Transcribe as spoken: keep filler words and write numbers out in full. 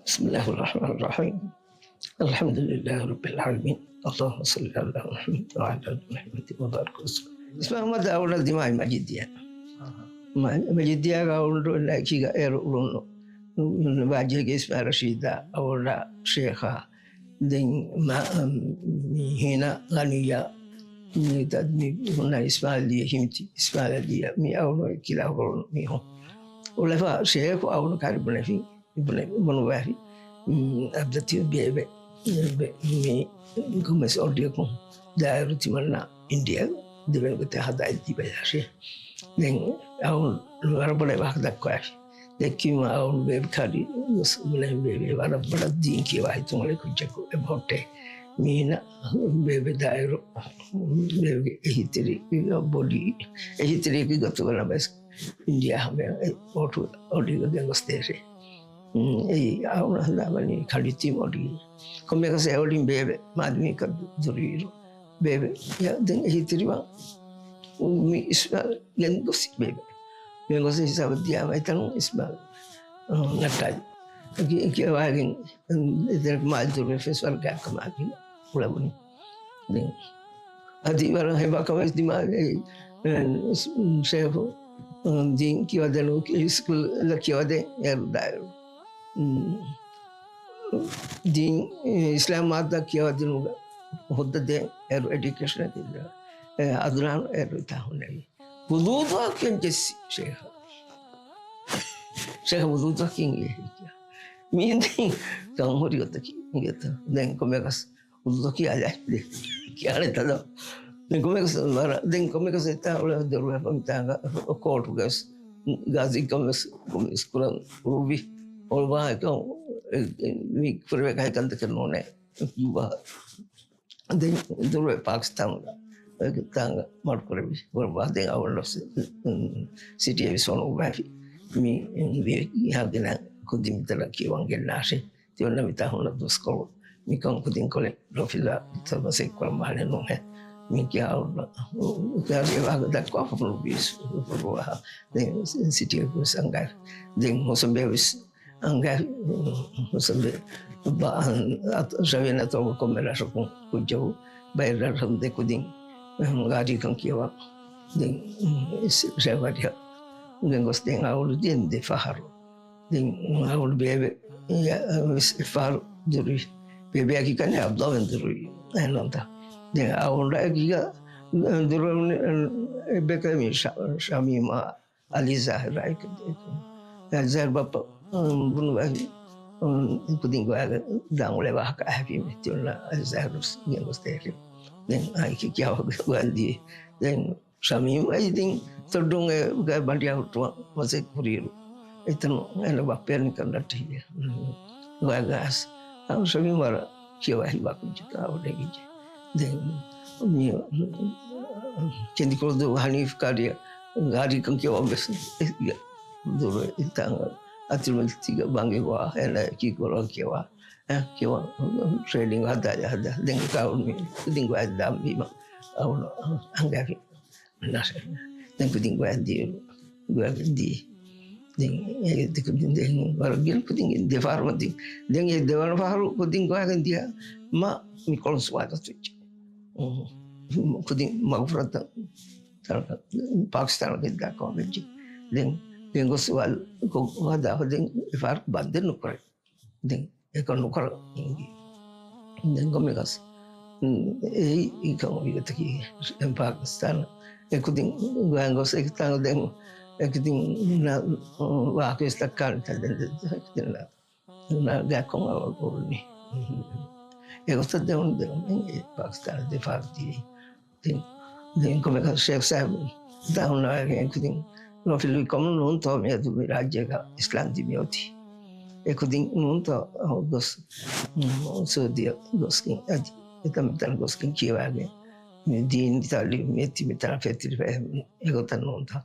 بسم الله الرحمن الرحيم. الحمد لله رب العالمين. اللهم صل على محمد وعلى آل محمد وبارك وسلم. އިސްމާޢީލް މާތް އަޅުގަނޑު ދިމާވީ މަޖިދިއާ. މަ-، މަޖިދިއާގަ އަޅުގަނޑު އެކީގަ އޭރު އުޅުނު. ބާއްޖައިގެ އިސްމާޢީލް ރަޝީދާ، އަޅުގަނޑާ ޝޭޚާ، ދެން މަ-، މި ހީނާ ޣަނިއްޔާ، މި ތަ-، މި ހުންނަ އިސްމާޢީލް ލިޔެ ހިމްތި، އިސްމާޢީލް ލިޔެ، މި އަޅުގަނޑު ކިލާ ހުޅުނު މީހުން. އުޅެފަ ޝޭޚު އަޅުގަނޑު ކާރި ބުނެފި، ބުނެ-، ބުނުވާފި، މް، އަބްދަތި ބޭބެ، ބޭބެ، މި ކޮމެސް އޮޑިއަކުން ދާއިރު ތިމަންނާ އިންޑިއާ ދެވެނި ގޮތެއް ހަދާ ދިބަޔާށޭ. ދެން އަޅުގަނޑު ވަރަށް ބޮޑަށް ވާހަކަ ދައްކަވާފި. ދެއްކީމަ އަޅުގަނޑު ބޭބެ ކާރި ގޮސް ބުނެ ބޭބެ ވަރަށް ބޮޑަށް ދީން ކިޔަވާ ހިތުން އުޅޭ ކުއްޖަކު އެބަހުއްޓޭ. މީނަ ބޭބެ ދާއިރު ބޭބެގެ އެހީތެރި ބޮޑީ އެހީތެރިއަކީ ގޮތުގަ ނަމަވެސް އިންޑިއާ ހަމަ އެ އޯޓު އޮޑިގަ ގެންގޮސްދޭށޭ. އެއީ އަޅުގަނޑު ހަނދާންވަނީ ކަނޑިތީ އޮޑި. ކޮންމެއަކަސް އެ އޮޑިން ބޭބެ މާދަމީކަ ދުރުއިރު ބޭބެ ދެން އެހީތެރިވާ މި އިސްމާޢީލް ގެންގޮސް ބޭބެ. ގެންގޮސް ހިސާބަށް ދިޔާމަ އެތަނުން އިސްމާޢީލް، އަ، ނައްޓާލި. ކި-، ކިޔަވާގެން އެތަނަކު މާލެ ދުރުވެފަ ސުވަރުގެއަކަށް މާގިނަ އުޅެވުނީ. ދެން އަދި ވަރަށް ހެބާކަމެއް ދިމާވެ، އެ، ޝޭޚު، އަ، ދީން ކިޔަވަދެން އިސްކޫލް ކިޔަވަދެން އޭރު ދާއިރު. އު، ދީން، އިސްލާމް މާއްދާ ކިޔަވަދިނުގަ ހުއްދަ ދޭން އޭރު އެޑިއުކޭޝަނަކީ އެ، އަދުނާން އޭރު އެތާ ހުންނެވި. ވުޟޫދުއާ ކެން ޖެއްސި ޝޭޚާ. ޝޭޚް ވުޟޫދުއާ ކިން އޭ ކިޔާ. މީ ދެން ކަން ހުރި ގޮތަކީ އިނގޭތަ؟ ދެން ކޮމެކަސް ވުޟޫދު ކިޔާލާ ކިޔާނެ ތަދަ. ދެން ކޮމެކަސް ވަރަށް، ދެން ކޮމެކަސް އެތާ އުޅެ ދޮރުވެފަ މިތާނގަ ކޯޓުގަސް ގާޒީ ކޮމެސް ކޮމެސް ކުރަން ކުރުވި. އޮޅުވާ އެކަން މި ކުރެވޭ ކަހަލަ ކަންތަކެއް ނޫނޭ. ދެން ދުރުވެ ޕާކިސްތާނުގަ ތާނގަ މަޑުކުރެވި. ވަރަށް ވާ ދެން އަވަން ރަސް، ސިޓީ އެވިސް ވަނު ބާފި. މި ހާގިނަ ކުދިން މިތަނަށް ކިޔަވަން ގެންނާށޭ. ތިއޮންނަ މިތާ ހުންނަ ދުވަސްކޮޅު މިކަން ކުދިން ކޮޅެއް ރޮފިލާ ތަމަސެއް ކުރަން މާލެ ނޫނޭ. މި ކިޔާ އޮންނަ ކާރި ވާހަކަ ދައްކާފަ ފުނު ބީސް ފުރުވާ. ދެން ސިޓީ އެވިސް އަނގާ. ދެން ހުސަންބޭ ވެސް އަނގަ ހުސަންބެ ޝަވިޔަން އަތޮޅު ކޮންމެ ރަށަކުން ކުއްޖަކު ބައެއް ރަށްރަށުން ދެ ކުދިން ގާރީކަން ކިޔަވާ. ދެން ޝަވިޔަން ގެންގޮސް ދެން އަވަޅު ދިޔަ ދެ ފަހަރު. ދެން އަވަޅު ބޭބެ ވެސް އެއް ފަހަރު ދުރުވި. ބޭބެއަކީ ކަން އަބްދުﷲ ދުރުވި. އެހެންނަމަ ދެން އަވަޅު އެކީގަ ދުރުވެ އެއްބަޔަކަށް މި ޝަ-، ޝަމީމާ އަލީ ޒާހިރާ އެކު، އެކު. ޒާހިރު ބައްޕަ، އު، ބުނު އަހި، އު، ކުދިން ގޮވާގެ ދާން އުޅޭ ވާހަކަ އަހަފީމެ ތިއޮންނަ އަލީ ޒާހިރު ގެންގޮސް ދޭށޭ. ދެން އައިކި ކިޔާ ގޮވަން ދިޔަ. ދެން ޝަމީމް އައި ދެން ތޮއްޑުން އެ ގަ ބަނޑިޔާ ހުއްޓުވަން މަސައްކަތް ކުރިއިރު. އެތަނު އޭނަ ބައްޕަޔަށް ނިކަން ނައްޓި ހިޔެ. ގޮވާގަސް. އަ، ޝަމީމް ވަރަށް ކިޔަވާ ހިތްވާ ކުއްޖެއް ކާވަޑެގިޖެ. ދެން މި ކެނދިކޮޅުދޫ ހަނީފް ކާރިއަށް ގާރީކަން ކިޔަވަން ވެސް ދުރު އިތާނގަ އަތިރުމަތިގަ ބަނގި ވާ އޭނަ ކީ ކޮޅަށް ކިޔަވާ. އެ، ކިޔަވާ ޓްރޭޑިން ހަދާ ހަދާ ދެން ކާވަން މި ކުދިން ގޮވާ ދާން ވީމަ އަވަން އަނގައިފި. ދެން ކުދިން ގޮވާ ދިޔަ. ގޮވާގެން ދިޔަ. ދެން އެ ދެކުދިން ދެން ވަރަށް ގިނަ ކުދިން ދެފަހަރު މަތި. ދެން އެ ދެވަނަ ފަހަރު ކުދިން ގޮވާގެން ދިޔަ މަ މި ކޮޅުން ސުވާލަތު ވެއްޖެ. ކުދިން މަގުފުރަތަ ތަނަކަ ޕާކިސްތާނަކަށް ދާކަމަށް ވެއްޖެ. ދެން ދެން ގޮސް ސުވާލު ކޮށް ހަދާފަ ދެން އެ ފަހަރު ބަންދެއް ނުކުރޭ. ދެން އެކަން ނުކަރަ އިނގި. ދެން ކޮންމެކަސް، އެއީ އެކަން އޮތް ގޮތަކީ ޕާކިސްތާނަށް އެކުދިން ގޮވާގެން ގޮސް އެކިތާނގަ ދެން އެކިތިން ވާހަކަ ވެސް ދައްކާނެ ތަދެން ދެން ގާކޮން އަވަގުރުނީ. އެގޮތަށް ދެވުން ދެވުން އެ ޕާކިސްތާނަށް ދެފަހަރު ދިޔައީ. ދެން، ދެން ކޮމެކަ ޝޭޚް ސާހިބު ދާހުންނާވެގެން އެކުދިން ރޮފިލުވި ކަމުން ނޫންތޯ މިއަދު މި ރާއްޖޭގަ އިސްލާމް ދިން މިއޮތީ. އެކުދިން ނޫންތޯ ގޮސް، ސައުދީއަށް ގޮސްގެން އަދި އެތަން މިތަން ގޮސްގެން ކިޔަވާގެން މި ދީން ތަޢުލީމް މިއޮތީ މިތަނަށް ފެތިރިފަ އެގޮތަށް ނޫންތޯ.